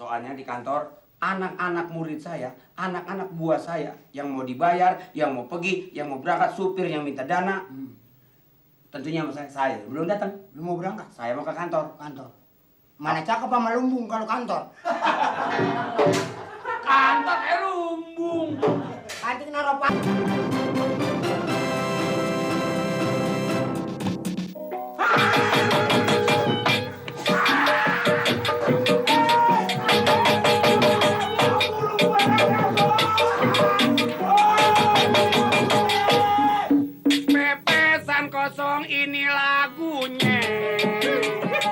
Soalnya di kantor anak-anak murid saya, anak-anak buah saya yang mau dibayar, yang mau pergi, yang mau berangkat, supir yang minta dana. Tentunya sama saya belum datang. Lu mau berangkat? Saya mau ke kantor. Kantor. Mana cakep sama lumbung kalau kantor? Kantor lumbung. Antik naruh pak. Pepesan kosong ini lagunya.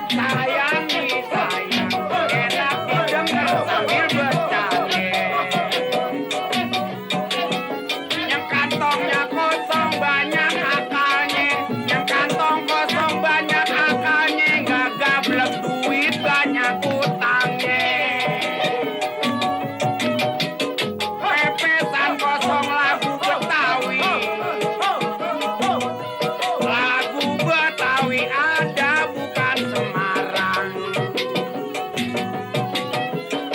Sayang disayang, enak didengar sambil bercanda. Yang kantongnya kosong banyak akalnya, yang kantong kosong banyak akalnya, nggak gablek duit banyak utangnya. Pepesan kosong lagu Betawi. Lagu Betawi ada bukan Semarang.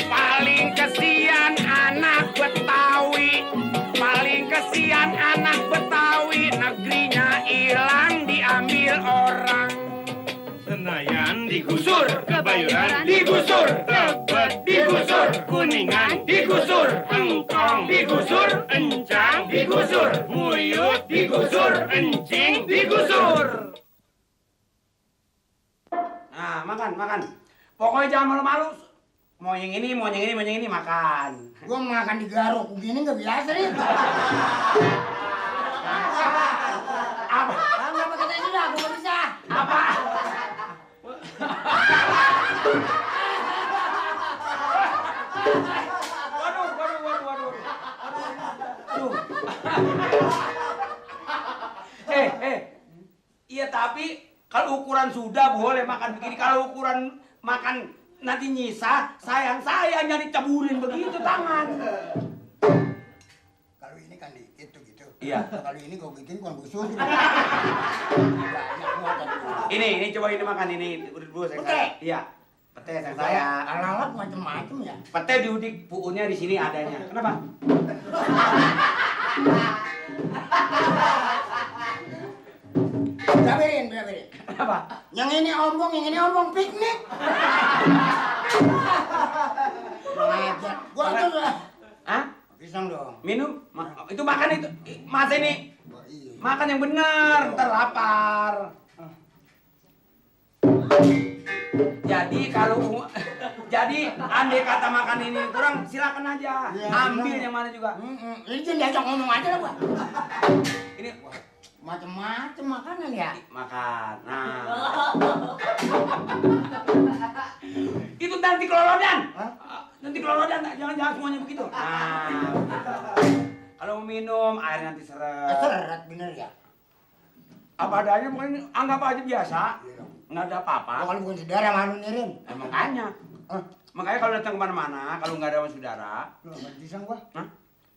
Paling kesian anak Betawi, paling kesian anak Betawi, negerinya hilang diambil orang. Senayan digusur, Kebayoran digusur, Tebet digusur, Kuningan digusur, Engkong digusur, Encang digusur, Muyut digusur, Encing digusur. Nah, makan. Pokoknya jangan malu-malu. Mau yang ini, mau yang ini, makan. Gua makan di garuk begini nggak biasa nih. Apa? Nggak pakai tadi dah, gua nggak bisa. Apa? Waduh. Aduh. Iya tapi kalau ukuran sudah boleh makan begini. Kalau ukuran makan nanti nyisa, sayang yang diceburin begitu tangan. Kalau ini kan dikit tuh gitu. Iya. Kalau ini gua bikin gua busur. Ini coba ini makan ini dulu saya. Pete? Iya. Pete saya. Alat macam-macam ya. Pete diudik, puunnya di sini adanya. Kenapa? Berabirin. Kenapa? Yang ini ombong piknik. Mengajar. Gua tuh Hah? pisang dong. Minum? Itu makan itu. Mas ini. Oh, iya. Makan yang benar, ntar lapar. Jadi andai kata makan ini kurang, silakan aja. Iya, Ambil silakan. yang mana juga. Ini jangan diajak ngomong aja lah gua. Ini Macam-macam makanan ya. makan. Nah. Itu nanti kelolodan. Hah? Nanti kelolodan, jangan semuanya begitu. Nah, begitu. Kalau mau minum, air nanti seret. Seret bener ya. Apa adanya, mungkin anggap aja biasa. Iya. Nggak ada apa-apa. Kalau bukan saudara malu nirim. Makanya. Makanya kalau datang kemana-mana, kalau nggak ada sama saudara, Lu pengen pisang gua. Hah?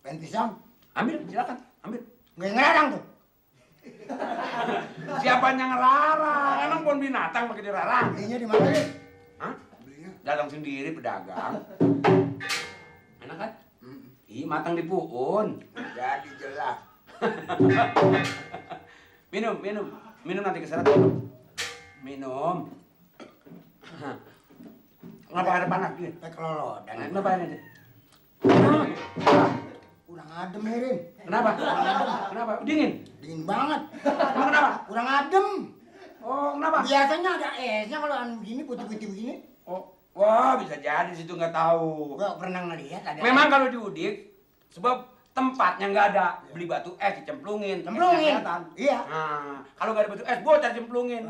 Pengen pisang. ambil, silakan, ambil. Nggak ngelarang tuh. Siapa yang ngelarang? Emang pohon binatang pakai dilarang? Belinya di mana deh? Hah? Belinya. Dagang sendiri pedagang. Enak kan? Ih, matang di puun. Jadi jelas. Minum nanti keseret minum. Kenapa ada panas gitu? Kayak kelolodan. Kenapa ini? Kurang adem nirim. Kenapa? Kenapa? Dingin? Dingin banget. Emang kenapa? Kurang adem. Oh, kenapa? Biasanya ada esnya kalau anu begini putih-putih begini. Oh, wah bisa jadi situ nggak tahu. Gua pernah ngeliat ada. Memang kalau diudik, sebab tempatnya nggak ada, beli batu es dicemplungin. Cemplungin. Esnya kelihatan. Iya. Nah, kalau nggak ada batu es, bocor cemplungin.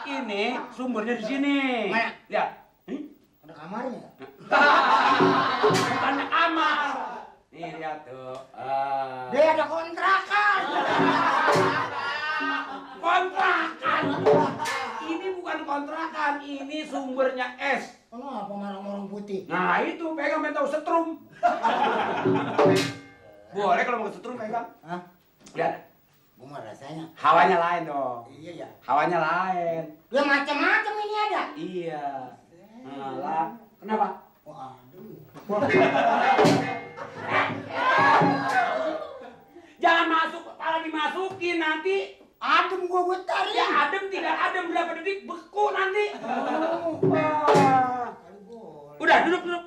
Ini sumbernya di sini. Mana? Lihat. Ada kamarnya. Bukannya kamar. Nih lihat tuh. Dia ada kontrakan. Kontrakan. Ini bukan kontrakan, ini sumbernya es. Kenapa marang-marang putih? Nah itu pegang tahu setrum. Boleh kalau mau setrum pegang. Hah? Lihat. Gua mah rasanya. Hawanya lain dong. Iya ya. Hawanya lain. Ya macam-macam ini ada. Iya. Jangan masuk, kepala dimasukin nanti. Adem gua bentar Ya adem tidak adem berapa detik beku nanti. Udah duduk.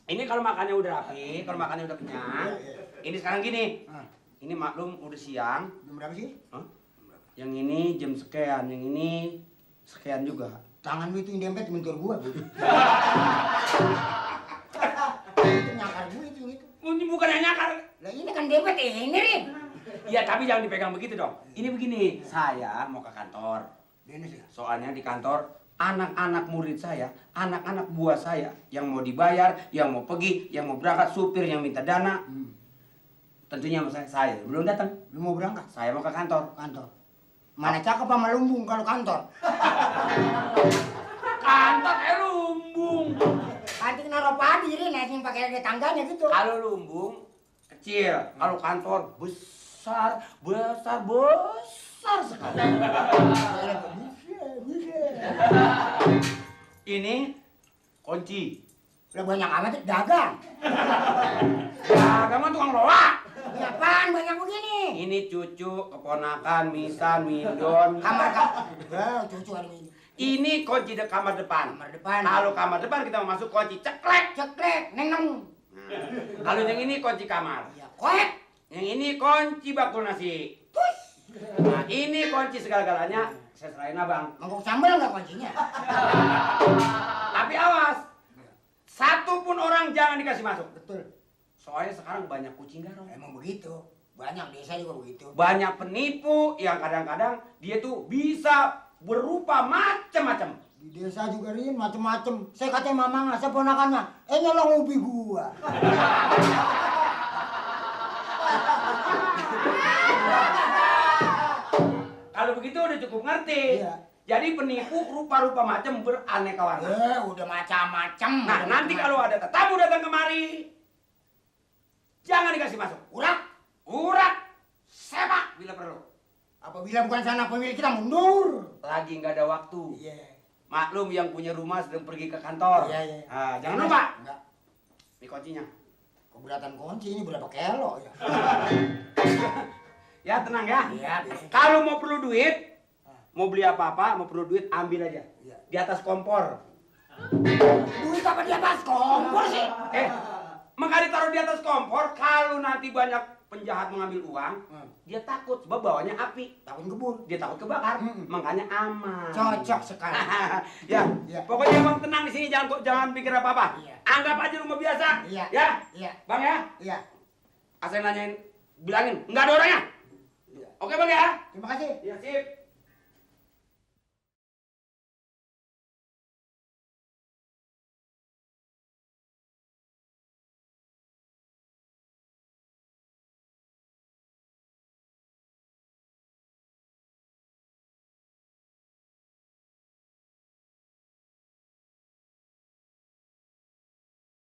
Ini kalau makannya udah rapi, kalau makannya udah kenyang. Ini sekarang gini. Ini maklum udah siang. Jam berapa sih? Hah? Yang ini jam sekian, yang ini sekian juga. Tangan lu itu yang dempet mentor gua. Itu nyakar gua itu. Ini bukan yang nyakar. Lah ini kan dempet ini, Rin. Iya, tapi jangan dipegang begitu dong. Ini begini, saya mau ke kantor. Dennis ya? Soalnya di kantor anak-anak murid saya, anak-anak buah saya yang mau dibayar, yang mau pergi, yang mau berangkat, supir yang minta dana. Tentunya sama saya belum datang. Lu mau berangkat? Saya mau ke kantor. Kantor. Mana cakep sama lumbung kalau kantor? Kantor lumbung. Nanti naruh padi, Rin, yang pakai ada tangganya gitu. Kalau lumbung kecil, kalau kantor besar sekali. Ini kunci. Lah banyak amat dagang. Dagang mah tukang loak. Ya apaan banyak begini? Ini cucu, keponakan, misan, mindon. Kamar cucu ada ini. Ini kunci kamar depan. Kamar depan. Kalau kamar depan kita mau masuk kunci ceklek. Ceklek, neng. Kalau yang ini kunci kamar. Ya koek. Yang ini kunci bakul nasi. Nah, ini kunci segala-galanya. Saya serahin abang. Mangkok sambal nggak kuncinya? Tapi awas. Satu pun orang jangan dikasih masuk. Betul. Soalnya sekarang banyak kucing garong. Emang begitu. Banyak desa juga begitu. Banyak penipu yang kadang-kadang dia tuh bisa berupa macam-macam. Di desa juga, Rin, macem-macem. Saya katanya mamang, saya ponakannya. Nyolong ubi gua. Kalau begitu udah cukup ngerti. Iya. Jadi penipu rupa-rupa macam beraneka warna. Udah macam-macam. Nah, nanti kalau ada tetamu datang kemari, jangan dikasih masuk. Urak, sepak bila perlu. Apabila bukan sana pemilik kita mundur. Lagi nggak ada waktu. Iya. Maklum yang punya rumah sedang pergi ke kantor. Iya. Nah, jangan lupa. Enggak. Ini kuncinya. Keberatan kunci ini berapa kilo ya? Ya tenang ya. Iya. Kalau mau perlu duit, mau beli apa-apa, mau perlu duit ambil aja. Iya. Di atas kompor. Duit apa di atas kompor sih? Makanya taruh di atas kompor. Kalau nanti banyak penjahat mengambil uang, dia takut sebab bawanya api. Takut kebun. Dia takut kebakar. Makanya aman. Cocok sekali. Ya, Iya. pokoknya abang tenang di sini, jangan pikir apa-apa. Iya. Anggap aja rumah biasa. Iya. Ya, Iya. bang ya. Iya. Asal nanyain, bilangin nggak ada orangnya. Iya. Oke bang ya. Terima kasih. Ya sip.